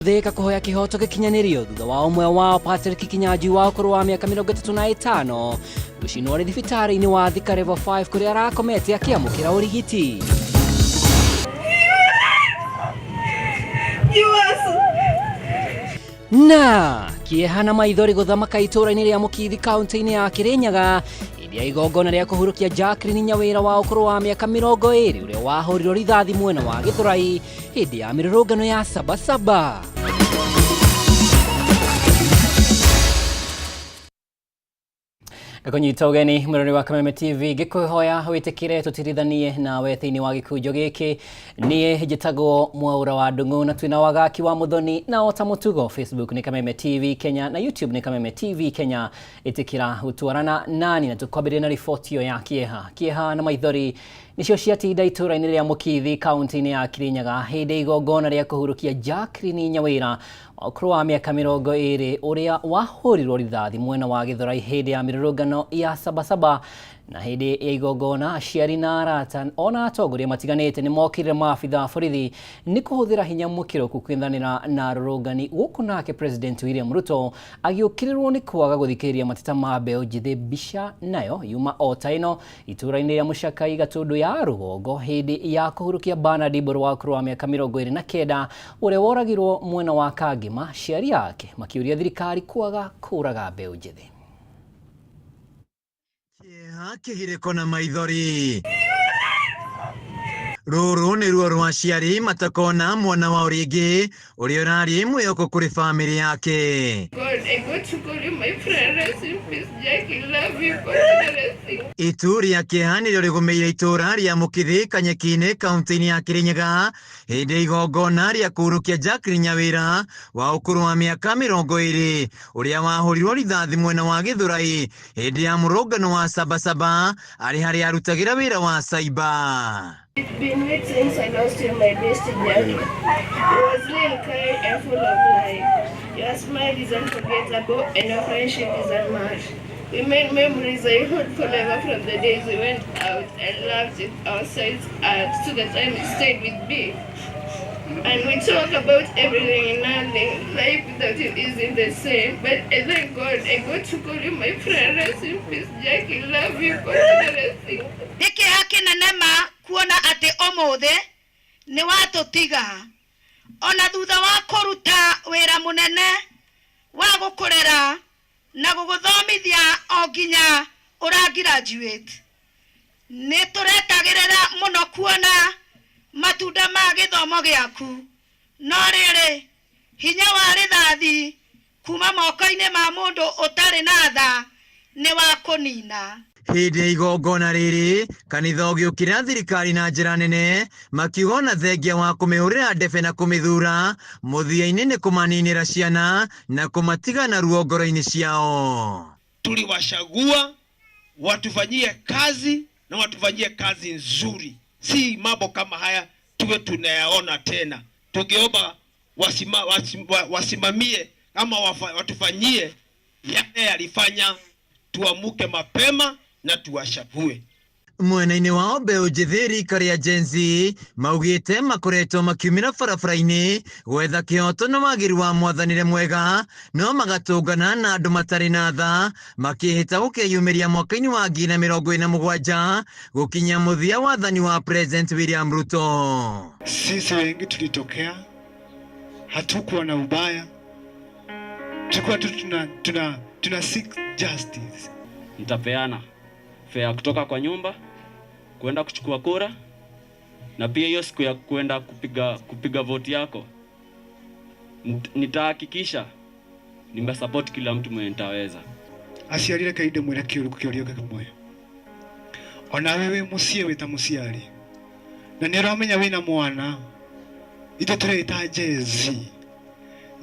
Thika kũhoya kĩhoto gĩkinyanĩrio thutha wa ũmwe wao Patrick Kinyanjui wa ũkũrũ wa mĩaka 35 gũcinwo arĩ thibitarĩ-inĩ wa Thika Level 5 kũrĩa arakomete akĩamũkĩra ũrigiti. Na kĩeha na maithori gũthamaka itũũra-inĩ rĩa Mũkithi kaunti-inĩ ya Kĩrĩnyaga hĩndĩ ya igongona rĩa kũhurũkia Jacqueline Nyawĩra wa ũkũrũ wa mĩaka 20 ũrĩa wahũrirwo rithathi mwena wa Gĩthũrai hĩndĩ ya mĩrũrũngano ya Sabasaba. Ngakũnyita ũgeni mwĩrori wa Kameme TV ngĩkũhoya wĩtĩkĩre tũtirithanie nawe thĩinĩ wa gĩkunjo gĩkĩ. Niĩ njĩtagwo Mwaũra wa Ndung'u na twĩna Wagaki wa Mũthoni, na o ta mũtugo Facebook nĩ Kameme TV Kenya na YouTube nĩ Kameme TV Kenya. Ĩtĩkĩra gũtwarana nani na tũkwambĩrĩria na riboti ĩyo ya kĩeha. Kĩeha na maithori nĩcio ciatinda itũũra-inĩ rĩa Mũkithi kaunti-inĩ ya Kirinyaga hĩndĩ ya igongona rĩa kũhurũkia Jacqueline Nyawĩra wa ũkũrũ wa mĩaka 20 ũrĩa wahũrirwo rithathi mwena wa Gĩthũrai hĩndĩ ya mĩrũrũngano ya Sabasaba. Na hĩndĩ ya igongona aciari na arata ona atongoria matiganĩte nĩ mokĩrire maabitha a borithi nĩ kũhũthĩra hinya mũkĩrũku kwĩthanĩra na arũrũngani, gũkũ nake President William Ruto agĩũkĩrĩrwo nĩ kwaga gũthikĩrĩria mateta ma mbeũ njĩthĩ. Mbica nayo yuma o ta ĩno itũũra-inĩ rĩa Mũcakai Gatũndũ ya rũgongo hĩndĩ ya kũhurũkia Bernard Mbũrũ wa ũkũrũ wa mĩaka 29 ũrĩa woragirwo mwena wa Kangema, aciari ake makĩũria thirikari kwaga kũraga mbeũ njĩthĩ. Kĩeha, kĩgirĩko na maithori. Rũrũ nĩ ruo rwa aciari matakona mwana wao rĩngĩ ũrĩa ũrarĩ mwĩhoko kũrĩ bamĩrĩ yake. God, I got to call you my friend. Rest in peace, Jackie. Love you. God, rest in Itu rĩa kĩeha nĩrĩo rĩgũmĩire itũũra rĩa Mũkĩthĩ Kanyeki-inĩ kaunti-inĩ ya Kĩrĩnyaga hĩndĩ ya igongona rĩa kũhurũkia Jacqueline Nyawĩra wa ũkũrũ wa mĩaka 20 ũrĩa wahũrirwo rithathi mwena wa Gĩthũrai hĩndĩ ya mũrũngano wa Sabasaba arĩ harĩa arutagĩra wĩra wa cyber. It's been weeks since I lost you, my best Jackie. You was real kind and full of life. Your smile is unforgettable and your friendship is unmatched. We made memories I hold forever from the days we went out and laughed with ourselves out to the time you stayed with me. And we talk about everything and nothing. Life without you isn't the same. But I thank God I got to call you my friend. Rest in peace, Jackie. Love you. God bless you. Nĩ kĩeha kĩnene ma kuona atĩ ũmũthĩ nĩ watũtiga ona thutha wa kũruta wĩra mũnene wa gũkũrera na gũgũthomithia o nginya ũra graduate. Nĩ tũretagĩrĩra mũno kuona matunda ma gĩthomo gĩaku, no rĩrĩ, hinya wa rĩthathi kuma moko-inĩ ma mũndũ ũtarĩ na tha nĩ wa kũnina. Hĩndĩ ya igongona rĩrĩ, kanitha ũgĩũkĩrĩra thirikari na njĩra nene, makiuga ona thengia wa kũmĩhũrĩra ndebe na kũmĩthura, mũthia-inĩ nĩ kũmaninĩra ciana na kũmatiga na ruo ngoro-inĩ ciao. Tuliwachagua watufanyie kazi na watufanyie kazi nzuri, si mambo kama haya tuwe tunayaona tena. Tungeomba wasimamie ama watufanyie yale yalifanya tuamuke mapema na tuwachague. Mwena-inĩ wao mbeũ njĩthĩ rika rĩa Gen Z maugĩte makoretwo makiumĩra barabara-inĩ gwetha kĩhoto na wagĩrĩru wa mwathanĩre mwega, no magatũngana na andũ matarĩ na tha makĩhĩta gũkeyumĩria mwaka-inĩ wa 2027 gũkinya mũthia wathani wa President William Ruto. Sisi wengi tulitokea, hatukuwa na ubaya, tulikuwa tu tuna seek justice. Nitapeana fare kutoka kwa nyumba kwenda kuchukua kura, na pia hiyo siku ya kwenda kupiga vote yako nitahakikisha nimesupport kila mtu mwenye nitaweza. Aciari reke ndĩmwĩre kĩũria kĩmwe, ona wewe wĩ mũciĩ wĩ ta mũciari na nĩ ũramenya wĩna mwana, ithuĩ tũreĩta Gen Z,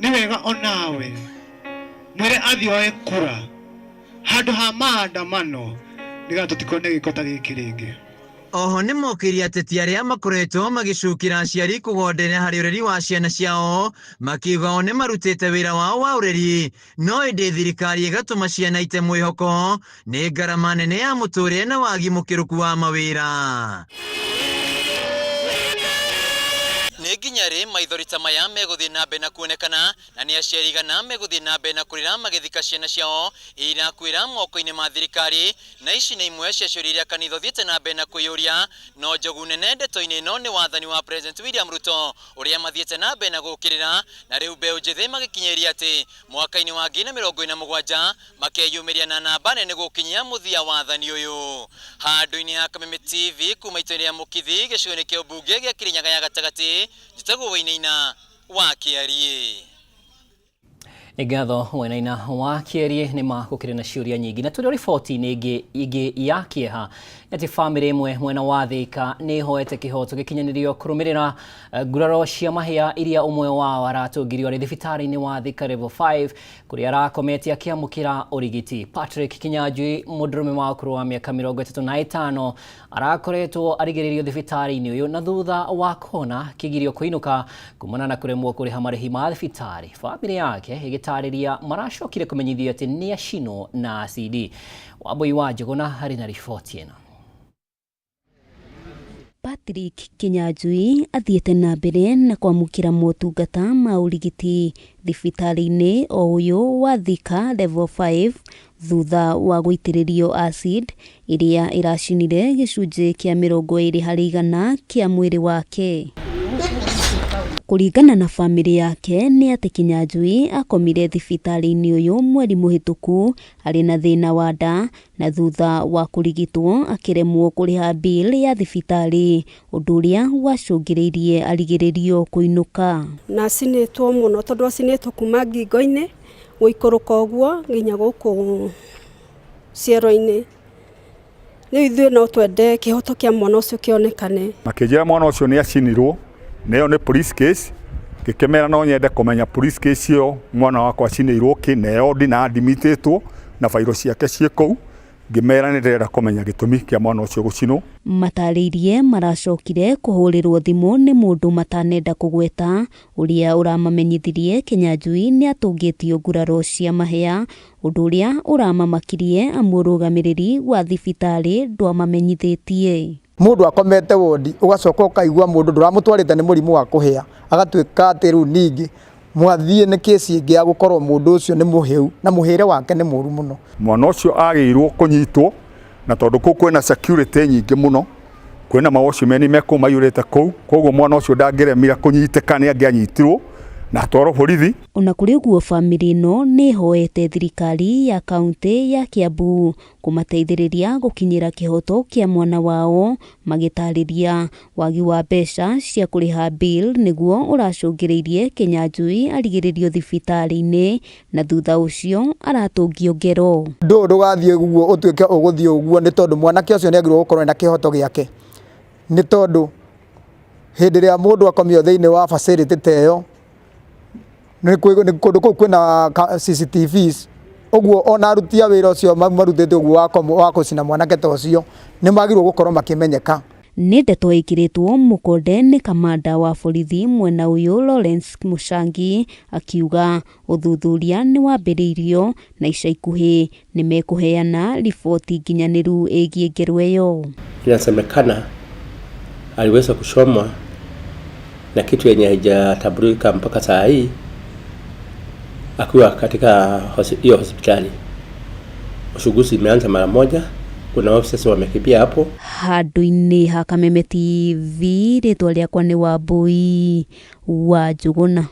nĩ wega onawe mwĩre athiĩ oe kura handũ ha maandamano nĩgetha tũtikone gĩko ta gĩkĩ rĩngĩ. Oho nĩ mokĩria ateti arĩa makoretwo magĩcukĩra aciari kũgonderera harĩ ũreri wa ciana ciao, makiuga o nĩ marutĩte wĩra wao wa ũreri, no ĩndĩ thirikari ĩgatũma ciana ite mwĩhoko nĩ ngarama nene ya mũtũrĩre na wagi mũkĩrũku wa mawĩra. Nĩ nginya rĩ maithori ta maya megũthiĩ na mbere na kuonekana, na nĩ aciari igana megũthiĩ na mbere na kũrĩra magĩthika ciana ciao irakuĩra moko-inĩ ma thirikari? Na ici nĩ imwe cia ciũria iria kanitha ũthiĩte na mbere na kwĩyũria. No njogu nene ndeto-inĩ ĩno nĩ wathani wa President William Ruto ũrĩa mathiĩte na mbere na gũkĩrĩra, na rĩu mbeũ njĩthĩ magĩkinyĩria atĩ mwaka-inĩ wa 2027 makeyumĩria na namba nene gũkinyia mũthia wathani ũyũ. Handũ-inĩ ha Kameme TV kuma itũra rĩa Mũkithi gĩcigo-inĩ kĩa ũmbunge gĩa Kirinyaga ya gatagatĩ, njĩtagwo Wainaina wa Kĩariĩ. Nĩ ngatho Wainaina wa Kĩariĩ. Nĩ ma gũkĩrĩ na ciũria nyingĩ, na tũrĩ riboti-inĩ ĩngĩ ya kĩeha atĩ bamĩrĩ ĩmwe mwena wa Thĩka nĩ ĩhoete kĩhoto gĩkinyanĩrio kũrũmĩrĩra nguraro cia mahĩa iria ũmwe wao aratũngirio arĩ thibitarĩ-inĩ wa Thika Level 5 kũrĩa arakomete akĩamũkĩra ũrigiti. Patrick Kinyanjui, mũndũrũme wa ũkũrũ wa mĩaka 35, arakoretwo arigĩrĩrio thibitarĩ-inĩ ũyũ na thutha wa kũhona kĩgirio kũinũka kumana na kũremwo kũrĩha marĩhi ma thibitarĩ. Bamĩrĩ yake ĩgĩtarĩria maracokire kũmenyithio atĩ nĩ acinwo na acidi. Wambui wa Njũgũna harĩ na riboti ĩno. Patrick Kinyanjui athiĩte na mbere na kwamũkĩra motungata ma ũrigiti thibitarĩ-inĩ o ũyũ wa Thika Level 5 thutha wa gũitĩrĩrio acid ĩrĩa ĩracinire gĩcunjĩ kĩa 20% kĩa mwĩrĩ wake. Kũringana na bamĩrĩ yake nĩ atĩ Kinyanjui akomire thibitarĩ-inĩ ũyũ mweri mũhĩtũku arĩ na thĩna wa nda, na thutha wa kũrigitwo akĩremwo kũrĩha bill ya thibitarĩ, ũndũ ũrĩa wacũngĩrĩirie arigĩrĩrio kũinũka. Na acinĩtwo mũno tondũ acinĩtwo kuma ngingo-inĩ gũikũrũka ũguo nginya gũkũ ciero-inĩ. Rĩu ithuĩ no twende kĩhoto kĩa mwana ũcio kĩonekane. Makĩnjĩra mwana ũcio nĩ acinirwo, na ĩyo nĩ police case. Ngĩkĩmera no nyende kũmenya police case ĩyo mwana wakwa acinĩirwo kĩ, na ĩyo ndina admitĩtwo na bairo ciake ciĩ kũu. Ngĩmera nĩ ndĩrenda kũmenya gĩtũmi kĩa mwana ũcio gũcinwo. Matarĩirie maracokire kũhũrĩrwo thimũ nĩ mũndũ matanenda kũgweta ũrĩa ũramamenyithirie Kinyanjui nĩ atũngĩtio nguraro cia mahĩa, ũndũ ũrĩa ũramamakirie amu ũrũgamĩrĩri wa thibitarĩ ndwamamenyithĩtie. Mũndũ akomete wodi ũgacoka ũkaigua mũndũ ndũramũtwarĩte nĩ mũrimũ wa kũhĩa, agatuĩka atĩ rĩu ningĩ mwathiĩ nĩ kĩci ĩngĩ ya gũkorwo mũndũ ũcio nĩ mũhĩu na mũhĩre wake nĩ mũru mũno. Mwana ũcio agĩrĩirwo kũnyitwo, na tondũ kũu kwĩna security nyingĩ mũno, kwĩna mawatchman me kũu maiyũrĩte kũu, koguo mwana ũcio ndangĩremire kũnyitĩka, nĩ angĩanyitirwo na atwarwo borithi. Ona kũrĩ ũguo bamĩrĩ ĩno nĩ ĩhoete thirikari ya kaunti ya Kiambu kũmateithĩrĩria gũkinyĩra kĩhoto kĩa mwana wao, magĩtarĩria wagi wa mbeca cia kũrĩha bill nĩguo ũracũngĩrĩirie Kinyanjui arigĩrĩrio thibitarĩ-inĩ na thutha ũcio aratũngio ngero. Ũndũ ũyũ ndũgathiĩ ũguo ũtuĩke ũgũthiĩ ũguo, nĩ tondũ mwanake ũcio nĩ agĩrĩirwo gũkorwo ena kĩhoto gĩake, nĩ tondũ hĩndĩ ĩrĩa mũndũ akomio thĩinĩ wa facility ta ĩyo, kũndũ kũu kwĩna CCTVs, ũguo ona aruti a wĩra ũcio marutĩte ũguo wa gũcina mwanake ta ũcio nĩ magĩrĩirwo gũkorwo makĩmenyeka. Nĩ ndeto ĩkĩrĩtwo mũkonde nĩ kamanda wa borithi mwena ũyũ Lawrence Muchangi akiuga ũthuthuria nĩ wambĩrĩirio na ica ikuhĩ nĩ mekũheana riboti nginyanĩru ĩgiĩ ngero ĩyo. Inasemekana aliweza kuchomwa na kitu yenye haijatambulika mpaka saa hii akiwa katika hiyo hospitali. Uchunguzi imeanza mara moja, kuna officers wamekimbia hapo. Handũ-inĩ ha Kameme TV, rĩtwa rĩakwa nĩ Wambui wa Njũgũna.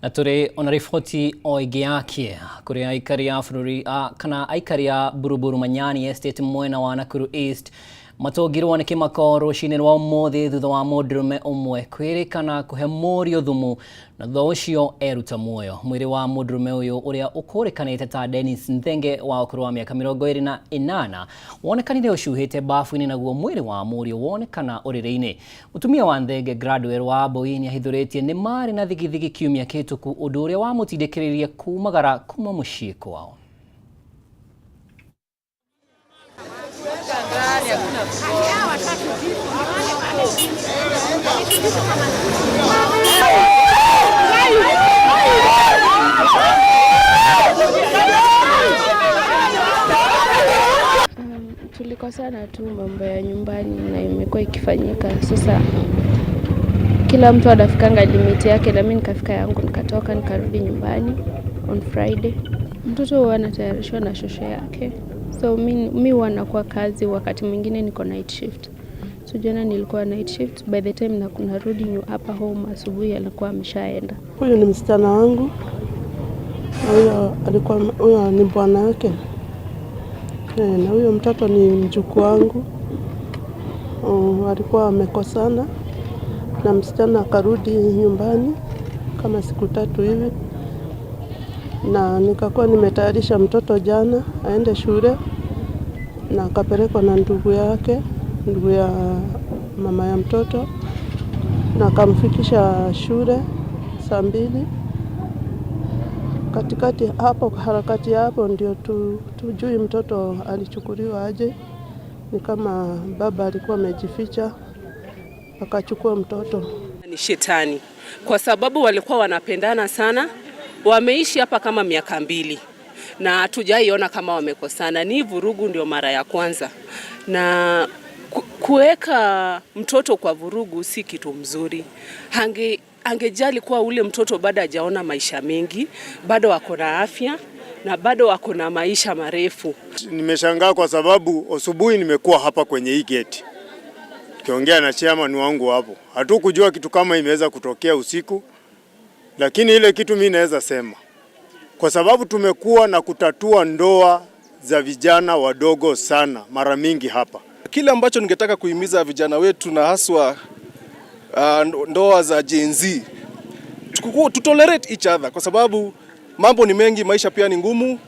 Na tũrĩ ona riboti o ĩngĩ ya kĩeha kũrĩa aikari a bũrũri kana aikari a Buruburu Manyani Estate mwena wa Nakuru East matũngirwo nĩ kĩmako rũcinĩ rwa ũmũthĩ thutha wa mũndũrũme ũmwe kwĩrĩkana kũhe mũriũ thumu na thutha ũcio eruta muoyo. Mwĩrĩ wa mũndũrũme ũyũ ũrĩa ũkũrĩkanĩte ta Dennis Nthenge wa ũkũrũ wa mĩaka 28 wonekanire ũcuhĩte bafu-inĩ, naguo mwĩrĩ wa mũriũ wonekana ũrĩrĩ-inĩ. Mũtumia wa Nthenge Gladwell wa Mbui nĩahithũrĩtie nĩ marĩ na thigithigi kiumia kĩhĩtũku, ũndũ ũrĩa wamũtindĩkĩrĩirie kumagara kuma mũciĩ kwao. Tulikosana tu mambo ya nyumbani na imekuwa ikifanyika. Sasa Kila mtu anafikanga limit yake, na mimi nikafika yangu, nikatoka nikarudi nyumbani on Friday. Mtoto huwa anatayarishwa na shosho yake, so mi huwa nakuwa kazi, wakati mwingine niko night shift. So jana nilikuwa night shift, by the time narudi hapa home asubuhi alikuwa ameshaenda. Huyu ni msichana wangu, huyo alikuwa, huyo ni bwana yake, na huyo mtoto ni mjukuu wangu. Alikuwa amekosana na msichana akarudi nyumbani kama siku 3 hivi, na nikakuwa nimetayarisha mtoto jana aende shule, na akapelekwa na ndugu yake, ndugu ya mama ya mtoto, na akamfikisha shule saa 2. Katikati hapo, harakati hapo ndio tujui mtoto alichukuliwa aje. Ni kama baba alikuwa amejificha akachukua mtoto. Ni shetani, kwa sababu walikuwa wanapendana sana, wameishi hapa kama miaka 2 na hatujaiona kama wamekosana. Ni vurugu ndio mara ya kwanza, na kuweka mtoto kwa vurugu si kitu mzuri. Angejali kuwa ule mtoto bado hajaona maisha mengi, bado ako na afya na bado ako na maisha marefu. Nimeshangaa kwa sababu asubuhi nimekuwa hapa kwenye hii gate kiongea na chairman wangu hapo. Hatukujua kitu kama imeweza kutokea usiku, lakini ile kitu mimi naweza sema, kwa sababu tumekuwa na kutatua ndoa za vijana wadogo sana mara mingi hapa. Kile ambacho ningetaka kuhimiza vijana wetu na haswa ndoa za Gen Z, to tolerate each other, kwa sababu mambo ni mengi, maisha pia ni ngumu,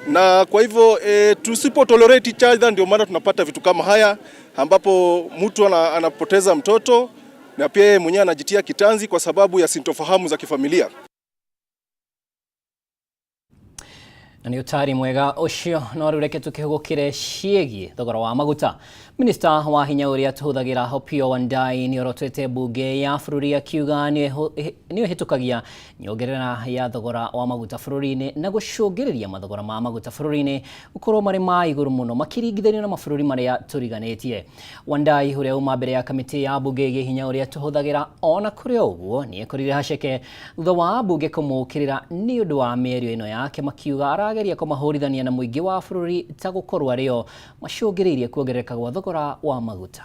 na kwa hivyo tusipo tolerate each other ndio maana tunapata vitu kama haya ambapo mtu anapoteza mtoto na pia yeye mwenyewe anajitia kitanzi kwa sababu ya sintofahamu za kifamilia. Na nĩ ũtari mwega ũcio no rĩu reke tũkĩhũgũkĩre ciĩgiĩ thogora wa maguta. Minista wa hinya ũrĩa tũhũthagĩra Opiyo Wandayi nĩorotete mbunge ya bũrũri akiuga nĩyo ĩhĩtũkagia nyongerera ya thogora wa maguta bũrũri-inĩ na gũcũngĩrĩria mathogora ma maguta bũrũri-inĩ gũkorwo marĩ ma igũrũ mũno makĩringithanio na mabũrũri marĩa tũriganĩtie. Wandayi ũrĩa uma mbere ya kamĩtĩ ya mbunge ĩgiĩ hinya ũrĩa tũhũthagĩra ona kũrĩ o ũguo nĩekorire haceke thutha wa mbunge kũmũkĩrĩra nĩ ũndũ wa mĩario ĩno yake makiuga arageria kũmahũrithania na mũingĩ wa bũrũri ta gũkorwo arĩo macũngĩrĩirie kuongerereka gwa thogora wa maguta.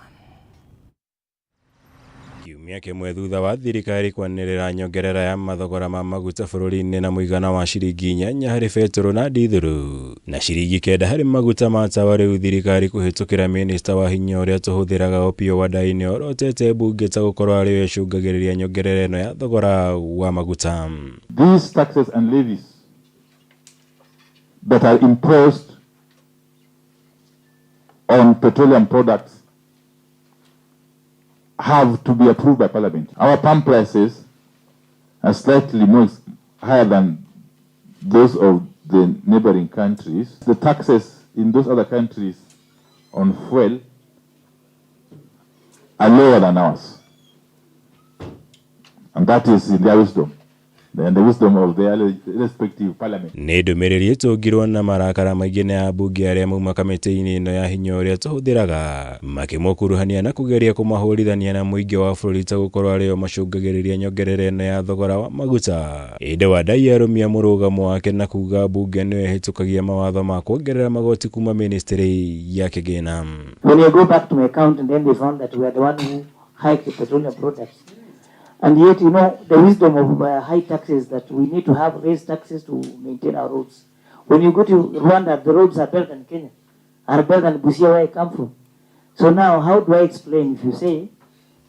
Kiumia kĩmwe thutha wa thirikari kwanĩrĩra nyongerera ya mathogora ma maguta bũrũri-inĩ na mũigana wa ciringi 8 harĩ betũrũ na ndithũrũ na ciringi 9 harĩ maguta ma tawa, rĩu thirikari kũhĩtũkĩra minista wa hinya ũrĩa tũhũthĩraga Opiyo Wandayi nĩorotete mbunge ta gũkorwo arĩo ĩcũngagĩrĩria nyongerera ĩno ya thogora wa maguta. These taxes and levies that are imposed on petroleum products have to be approved by Parliament. Our pump prices are slightly more higher than those of the neighboring countries. The taxes in those other countries on fuel are lower than ours. And that is in their wisdom. And the wisdom of their respective parliament. Nĩ ndũmĩrĩri ĩtũngirwo na marakara maingĩ nĩ ambunge arĩa mauma kamĩtĩ-inĩ ĩno ya hinya ũrĩa tũhũthĩraga makĩmũkuruhania na kũgeria kũmahũrithania na mũingĩ wa bũrũri ta gũkorwo arĩo macũngagĩrĩria nyongerera ĩno ya thogora wa maguta. Ĩndĩ Wandayi arũmia mũrũgamo wake na kuga mbunge nĩyo ĩhĩtũkagia mawatho ma kuongerera magoti kuma ministry ya kĩgĩna. When you go back to my account and then they found that we are the one who hiked the petroleum products. And yet, you know, the wisdom of high taxes that we need to have raised taxes to maintain our roads. When you go to Rwanda, the roads are better than Kenya, are better than Busia where I come from. So now, how do I explain if you say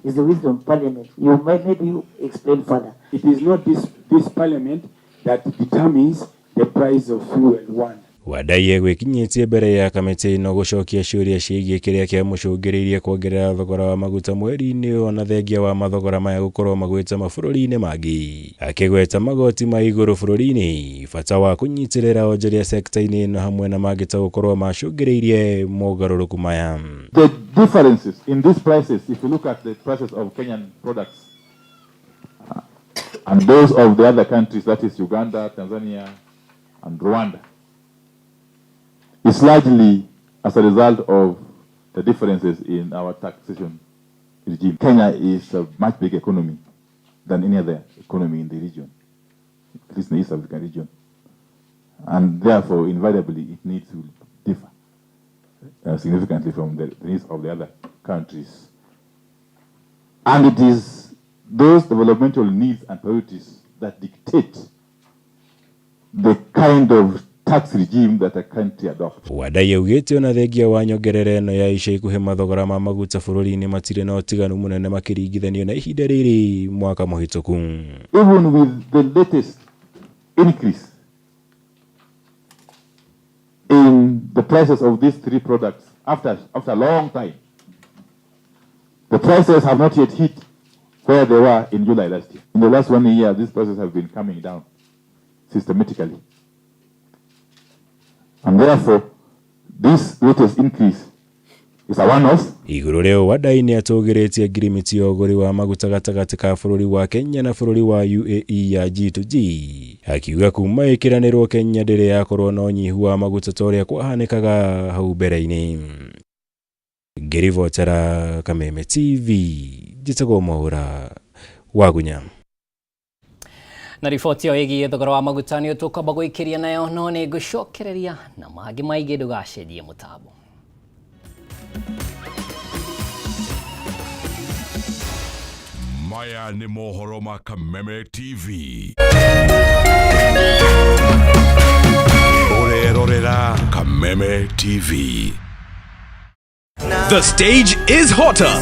is the wisdom of parliament? You might maybe you explain further. It is not this parliament that determines the price of fuel, one. Wandayi egwĩkinyĩtie mbere ya kamĩtĩ ĩno gũcokia ciũria ciĩgiĩ kĩrĩa kĩamũcũngĩrĩirie kuongerera thogora wa maguta mweri-inĩ ũyũ ona thengia wa mathogora maya gũkorwo magwĩte mabũrũri-inĩ mangĩ, akĩgweta magoti ma igũrũ bũrũri-inĩ, bata wa kũnyitĩrĩra onjoria sekta-inĩ ĩno hamwe na mangĩ ta gũkorwo macũngĩrĩirie mogarũrũku maya. The differences in these prices, if you look at the prices of Kenyan products and those of the other countries, that is Uganda, Tanzania and Rwanda, is largely as a result of the differences in our taxation regime. Kenya is a much bigger economy than any other economy in the region, at least in the East African region. And therefore, invariably, it needs to differ significantly from the needs of the other countries. And it is those developmental needs and priorities that dictate the kind of tax regime that a country adopts. Wandayi augĩte ona thengia wa nyongerera ĩno ya ica ikuhĩ mathogora ma maguta bũrũri-inĩ matirĩ na ũtiganu mũnene makĩringithanio na ihinda rĩrĩ mwaka mũhĩtũku. Even with the latest increase in the prices of these three products after a long time, the prices have not yet hit where they were in July last year. In the last 1 year, these prices have been coming down systematically. And therefore, this latest increase is a one-off. Igũrũ rĩa ũũ Wandayi nĩatũgĩrĩtie ngirimiti ya ũgũri wa maguta gatagatĩ ka bũrũri wa Kenya na bũrũri wa UAE ya G2G, akiuga kuma ĩkĩranĩrwo Kenya ndĩrĩ yakorwo na ũnyihu wa maguta ta ũrĩa kwahanĩkaga hau mbere-inĩ. Ngĩribotera Kameme TV, njĩtagwo Mwaũra Wagunya. Na riboti ĩyo ĩgiĩ thogora wa maguta nĩ tũkwamba gũikĩria nayo, no nĩ ngũcokereria na mangĩ maingĩ, ndũgacenjie mũtambo. Maya nĩ mohoro ma Kameme TV. Ũrerorera Kameme TV. The stage is hotter.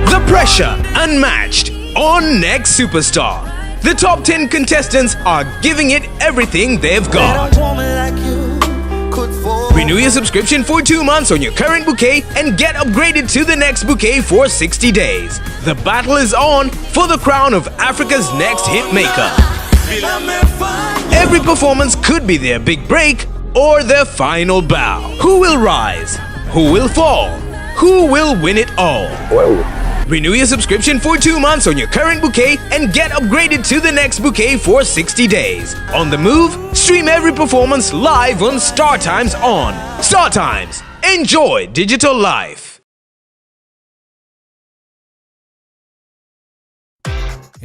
The pressure unmatched on Next Superstar. The top 10 contestants are giving it everything they've got. Renew your subscription for 2 months on your current bouquet and get upgraded to the next bouquet for 60 days. The battle is on for the crown of Africa's next hit maker. Every performance could be their big break or their final bow. Who will rise? Who will fall? Who will win it all? Whoa. Renew your subscription for 2 months on your current bouquet and get upgraded to the next bouquet for 60 days. On the move, stream every performance live on Star Times On. Star Times, enjoy digital life.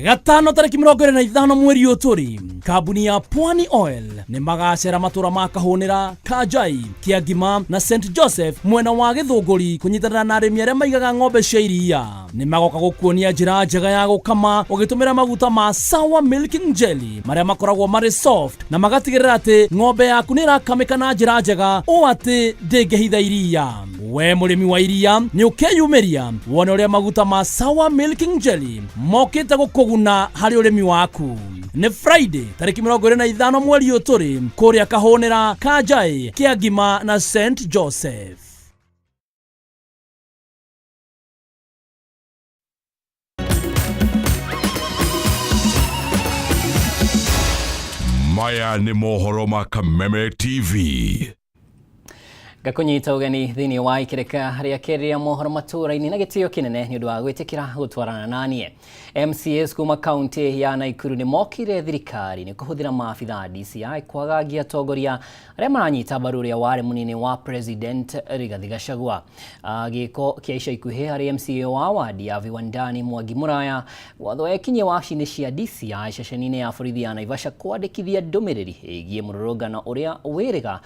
Gatano tarĩki 25 mweri ũyũ tũrĩ, kambuni ya Pwani Oil nĩ magacera matũra ma Kahũnĩra, Kanjai, Kĩangima na St Joseph mwena wa Gĩthũngũri kũnyitanĩra na arĩmi arĩa maigaga ng'ombe cia iria. Nĩ magoka gũkuonia njĩra njega ya gũkama ũgĩtũmĩra maguta ma Sour Milking Jelly marĩa makoragwo marĩ soft na magatigĩrĩra atĩ ng'ombe yaku nĩ ĩrakamĩka na njĩra njega ũũ atĩ ndĩngĩhitha iria. We mũrĩmi wa iria nĩ ũkeyumĩria wone ũrĩa maguta ma Sour Milking Jelly mokĩte gũkũguna harĩ ũrĩmi waku. Nĩ Friday tarĩki 25 mweri ũyũ tũrĩ kũrĩa Kahũnĩra, Kanjai, Kĩangima na St Joseph. Maya nĩ mohoro ma Kameme TV. Ngakũnyita ũgeni thĩinĩ wa ikĩrĩka rĩa kerĩ rĩa mohoro matũũra-inĩ na gĩtĩo kĩnene nĩ ũndũ wa gwĩtĩkĩra gũtwarana naniĩ. MCAs kuma kaunti ya Nakuru nĩ mokire thirikari-inĩ kũhũthĩra maabitha a DCI kwagagia atongoria arĩa maranyita mbaru ũrĩa warĩ mũnini wa President Rigathi Gachagua. Gĩko kĩa ica ikuhĩ harĩ MCA wa wadi ya Viwandani Mwangi Muraya gwathwo ekinyie wabici-inĩ cia DCI ceceni-inĩ ya borithi ya Naivasha kwandĩkithia ndũmĩrĩri ĩgiĩ mũrũrũngano ũrĩa wĩrĩga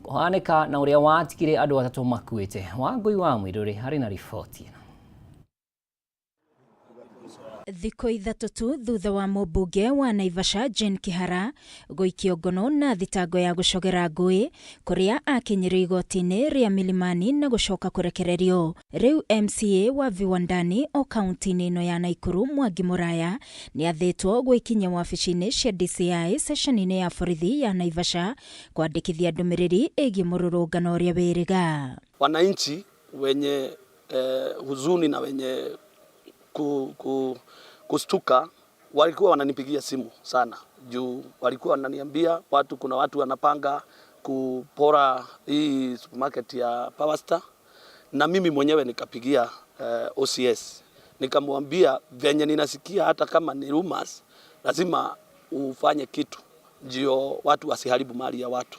kũhanĩka na ũrĩa watigire andũ atatũ makuĩte. Wangũi wa Mwirũrĩ harĩ na riboti ĩno. Thikũ ithatũ tu thutha wa mũmbunge wa Naivasha Jane Kihara gũikio ngono na thitango ya gũcogera ngũĩ kũrĩa akinyire igoti-inĩ rĩa Milimani na gũcoka kũrekererio. Rĩu MCA wa Viwandani o kaunti-inĩ ĩno ya Nakuru Mwangi Muraya nĩ athĩtwo gwĩkinyia wabici-inĩ cia DCI ceceni-inĩ ya borithi ya Naivasha kwandĩkithia ndũmĩrĩri ĩgiĩ mũrũrũngano ũrĩa wĩrĩga. Wananchi wenye huzuni na wenye kustuka walikuwa wananipigia simu sana juu walikuwa wananiambia kuna watu wanapanga kupora hii supermarket ya Powerstar, na mimi mwenyewe nikapigia OCS nikamwambia venye ninasikia hata kama ni rumors lazima ufanye kitu ndio watu wasiharibu mali ya watu.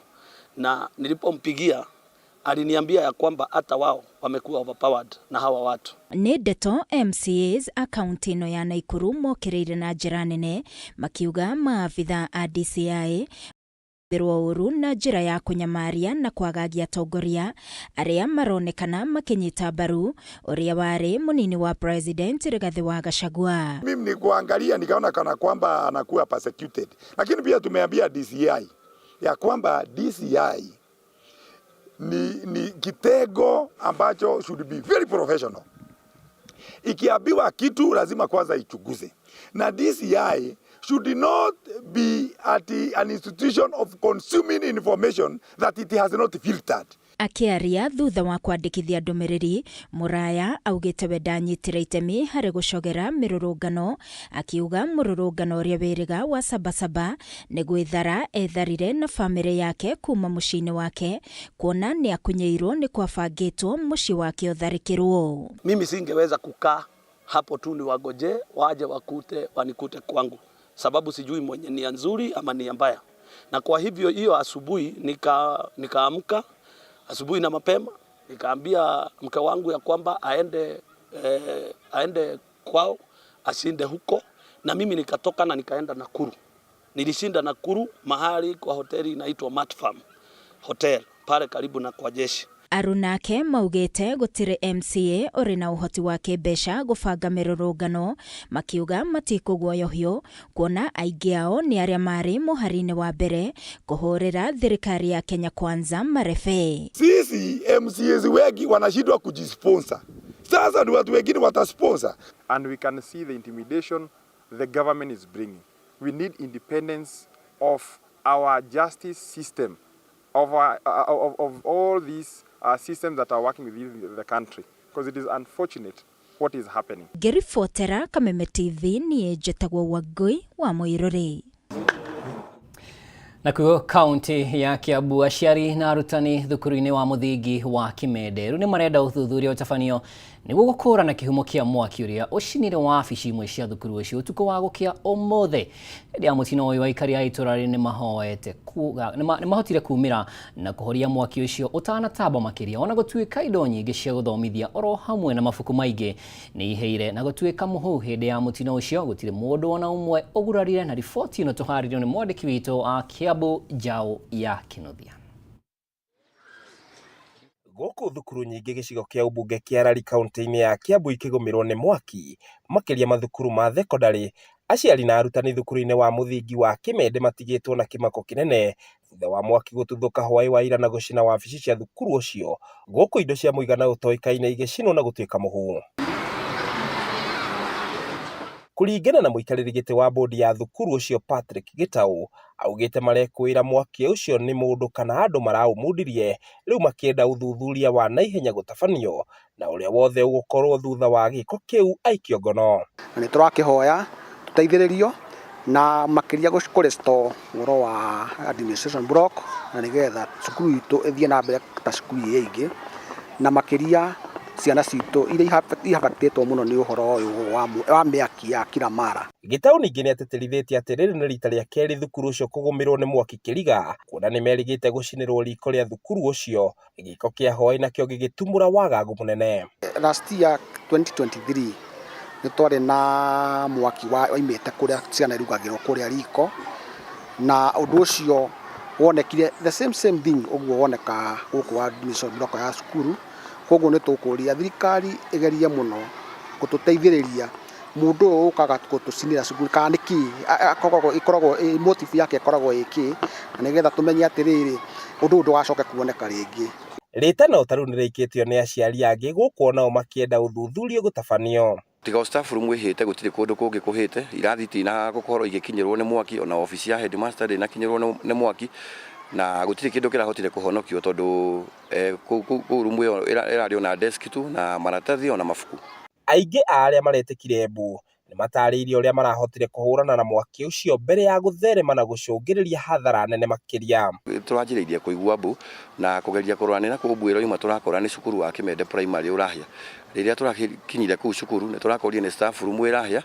Na nilipompigia Aliniambia ya kwamba hata wao wamekuwa overpowered na hawa watu. Nĩ ndeto MCAs a kaunti ĩno ya Naikuru mokĩrĩire na njĩra nene makiuga maabitha a DCI rwo ũru na njĩra ya kũnyamaria na kwagagia atongoria arĩa maronekana makĩnyita mbaru ũrĩa warĩ mũnini wa president Rigathĩ wa Gachagua. Mimi ni kuangalia nikaona kana kwamba anakuwa persecuted, lakini pia tumeambia DCI ya kwamba DCI ni kitengo ambacho should be very professional. Ikiambiwa kitu lazima kwanza ichunguze, na DCI should not be at an institution of consuming information that it has not filtered. Akĩaria thutha wa kwandĩkithia ndũmĩrĩri, Muraya augĩte we ndanyitire itemi harĩ gũcogera mĩrũrũngano, akiuga mũrũrũngano ũrĩa wĩrĩga wa Sabasaba nĩ gwĩthara etharire na bamĩrĩ yake kuma mũciĩ-inĩ wake kuona nĩ akunyĩirwo nĩ kwabangĩtwo mũciĩ wake ũtharĩkĩrwo. Mimi singeweza kukaa hapo tu niwagoje waje wakute wanikute kwangu, sababu sijui mwenye nia nzuri ama nia mbaya. Na kwa hivyo hiyo asubuhi nikaamka asubuhi na mapema nikaambia mke wangu ya kwamba aende kwao ashinde huko, na mimi nikatoka na nikaenda Nakuru. Nilishinda Nakuru mahali kwa hoteli inaitwa Mat Farm Hotel pale karibu na kwa jeshi. Arunake maugĩte gũtirĩ MCA ũrĩ na ũhoti wa kĩmbeca gũbanga mĩrũrũngano, makiuga matikũguoyohio kuona aingĩ ao nĩ arĩa marĩ mũhari-inĩ wa mbere kũhũrĩra thirikari ya Kenya Kwanza marebe. Sisi MCAs wengi wanashindwa kujisponsor. Sasa ni watu wengine watasponsor. And we can see the intimidation the government is bringing. We need independence of our justice system, of all these systems that are working within the country, because it is unfortunate what is happening. Ngĩribotera Kameme TV niĩ njĩtagwo Wangũi wa Mũirũrĩ. Nakuo kaunti ya Kiambu aciari na arutani thukuru-inĩ wa mũthingi wa Kimende rĩu nĩ marenda ũthuthuria ũtabanio nĩguo gũkũrana kĩhumo kĩa mwaki ũrĩa ũcinire wabici imwe cia thukuru ũcio ũtukũ wa gũkĩa ũmũthĩ. Hĩndĩ ya mũtino ũyũ aikari a itũũra rĩrĩ nĩmahotire kumĩra na kũhoria mwaki ũcio ũtanatamba makĩria, ona gũtuĩka indo nyingĩ cia gũthomithia oro hamwe na mabuku maingĩ nĩ iheire na gũtuĩka mũhu. Hĩndĩ ya mũtino ũcio gũtirĩ mũndũ ona ũmwe ũgurarire, na riboti ĩno tũharĩirio nĩ mwandĩki witũ a Kiambu Njaũ ya Kĩnuthia. Gũkũ thukuru nyingĩ gĩcigo kĩa ũmbunge kĩa Lari kaunti-inĩ ya Kiambu ikĩgũmĩrwo nĩ mwaki makĩria mathukuru ma thekondarĩ, aciari na arutani thukuru-inĩ wa mũthingi wa Kimende matigĩtwo na kĩmako kĩnene thutha wa mwaki gũtuthũka hwaĩ wa ira na gũcina wabici cia thukuru ũcio, gũkũ indo cia mũigana ũtoĩkaine igĩcinwo na gũtuĩka mũhu. Kũringana na mũikarĩri gĩtĩ wa bodi ya thukuru ũcio Patrick Gĩtaũ, augĩte marekũĩra mwaki ũcio nĩ mũndũ kana andũ maraũmundirie, rĩu makĩenda ũthuthuria wa naihenya gũtabanio na ũrĩa wothe ũgũkorwo thutha wa gĩko kĩu aikio ngono. Na nĩ tũrakĩhoya tũteithĩrĩrio na makĩria kũ restore ũhoro wa administration block, na nĩgetha cukuru itũ ĩthiĩ na mbere ta cukuru iria ingĩ, na makĩria ciana citũ iria ihabatĩtwo mũno nĩ ũhoro ũyũ wa mĩaki ya kila mara. Gĩtaũ ningĩ nĩatĩtĩrithĩtie atĩ rĩrĩ nĩ rita rĩa kerĩ thukuru ũcio kũgũmĩrwo nĩ mwaki kĩriga, kuona nĩmerĩgĩte gũcinĩrwo riko rĩa thukuru ũcio, gĩko kĩa hwaĩ nakĩo gĩgĩtumũra wagagu mũnene. Last year 2023 nĩ twarĩ na mwaki waimĩte kũrĩa ciana irugagĩrwo kũrĩa riko, na ũndũ ũcio wonekire the same thing ũguo woneka gũkũ administration block ya cukuru. Koguo nĩ tũkũria thirikari ĩgerie mũno gũtũteithĩrĩria mũndũ ũyũ ũkaga gũtũcinĩra cukuru kana nĩkĩ ĩkoragwo motive yake ĩkoragwo ĩ kĩ, na nĩgetha tũmenye atĩrĩrĩ ũndũ ũyũ ndũgacoke kuoneka rĩngĩ. Rĩtana o ta rĩu nĩrĩikĩtio nĩ aciari angĩ gũkũ onao makĩenda ũthuthuria gũtabanio. Tiga o staff room ĩhĩte gũtirĩ kũndũ kũngĩ kũhĩte, irathi itinagũkorwo igĩkinyĩrwo nĩ mwaki, ona obici ya headmaster ndĩnakinyĩrwo nĩ mwaki, na gũtirĩ kĩndũ kĩrahotire kũhonokio tondũ kũu rumu ĩyo ĩrarĩ ona desk tu na maratathi ona mabuku. Aingĩ a arĩa maretĩkire mbu nĩmatarĩirie ũrĩa marahotire kũhũrana na mwaki ũcio mbere ya gũtherema na gũcũngĩrĩria hathara nene makĩria. Tũranjĩrĩirie kũigua mbu na kũgeria kũrora nĩ nakũu mbu ĩroima tũrakora nĩ cukuru wa Kimende Primary ũrahĩa. Rĩrĩa tũrakinyire kũu cukuru nĩ tũrakorire nĩ staff room ĩrahĩa,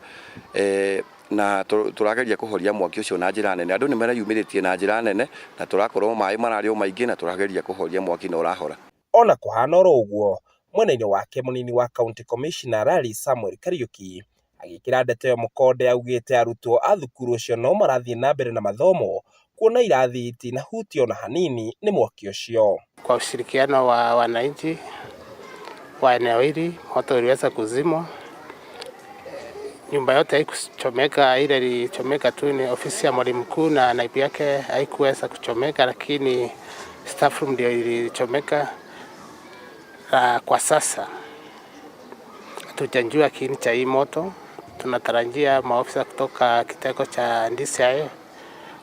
na tũrageria kũhoria mwaki ũcio na njĩra nene. Andũ nĩ mareyumĩrĩtie na njĩra nene na tũrakorwo maĩ mararĩ o maingĩ na tũrageria kũhoria mwaki na ũrahora. Ona kũhana oro ũguo, mwena-inĩ wake mũnini wa county commissioner Lari Samuel Kariuki agĩkĩra ndeto ĩyo mũkonde augĩte arutwo a thukuru ũcio no marathiĩ na mbere na mathomo kuona irathi itinahutio ona hanini nĩ mwaki ũcio. Kwa ushirikiano wa wananchi wa eneo hili moto uliweza kuzimwa. Nyumba yote haikuchomeka, ile ilichomeka tu ni ofisi ya mwalimu mkuu na naibu yake haikuweza kuchomeka, lakini staff room ndio ilichomeka. Na kwa sasa hatujajua kiini cha hii moto. Tunatarajia maofisa kutoka kitengo cha DCI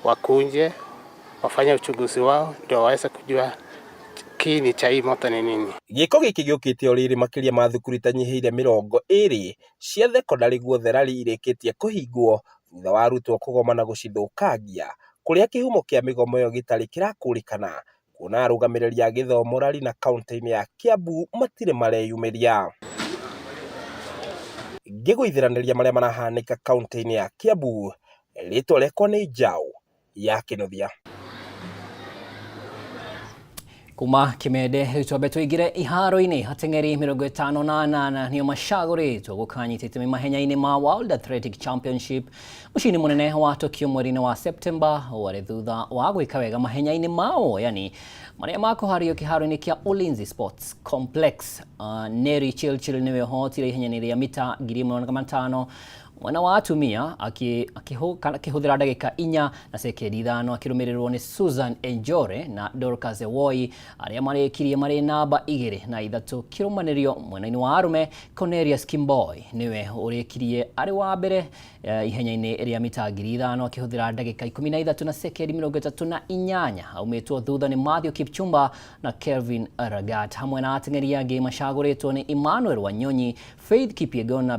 wakuje wafanye uchunguzi wao ndio waweze kujua kiini cha hii moto ni nini. Gĩko gĩkĩ gĩũkĩte o rĩrĩ makĩria ma thukuru itanyihĩire 20 cia thekondarĩ guothe Lari irĩkĩtie kũhingwo thutha wa arutwo kũgoma na gũcithũkangia kũrĩa kĩhumo kĩa mĩgomo ĩyo gĩtarĩ kĩrakũrĩkana kuona arũgamĩrĩri a gĩthomo Lari na kauntĩ-inĩ ya Kiambu matirĩ mareyumĩria. Ngĩgũithĩranĩria marĩa marahanĩka kauntĩ-inĩ ya Kiambu, rĩtwa rĩakwa nĩ Njaũ ya Kĩnuthia. Kuma Kimende rĩu twambe tũingĩre iharo-inĩ ateng'eri 58 nĩo macagũrĩtwo gũkanyita itemi mahenya-inĩ ma World Athletic Championship mũciĩ-inĩ mũnene wa Tokyo mweri-inĩ wa September warĩ thutha wa gwĩka wega mahenya-inĩ mao yani marĩa makũhario kĩharo-inĩ kĩa Ulinzi Sports Complex. Neri Chirchir nĩwe ũhotire ihenya-inĩ rĩa mita 1500 mwena wa atumia akĩhũthĩra ndagĩka 4 na sekendi 5 akĩrũmĩrĩrwo nĩ Susan Enjore na Dorcas Ewoi arĩa marĩkirie marĩ namba 2 na 3 kĩrũmanĩrio. Mwena-inĩ wa arũme Cornelius Kimboi nĩwe ũrĩkirie arĩ wa mbere ihenya-inĩ rĩa mita 5000 akĩhũthĩra ndagĩka 13 na sekendi 38 aumĩtwo thutha nĩ Matthew Kipchumba na Kelvin Ragat hamwe na ateng'eri angĩ macagũrĩtwo nĩ Emmanuel Wanyonyi, Faith Kipyegon na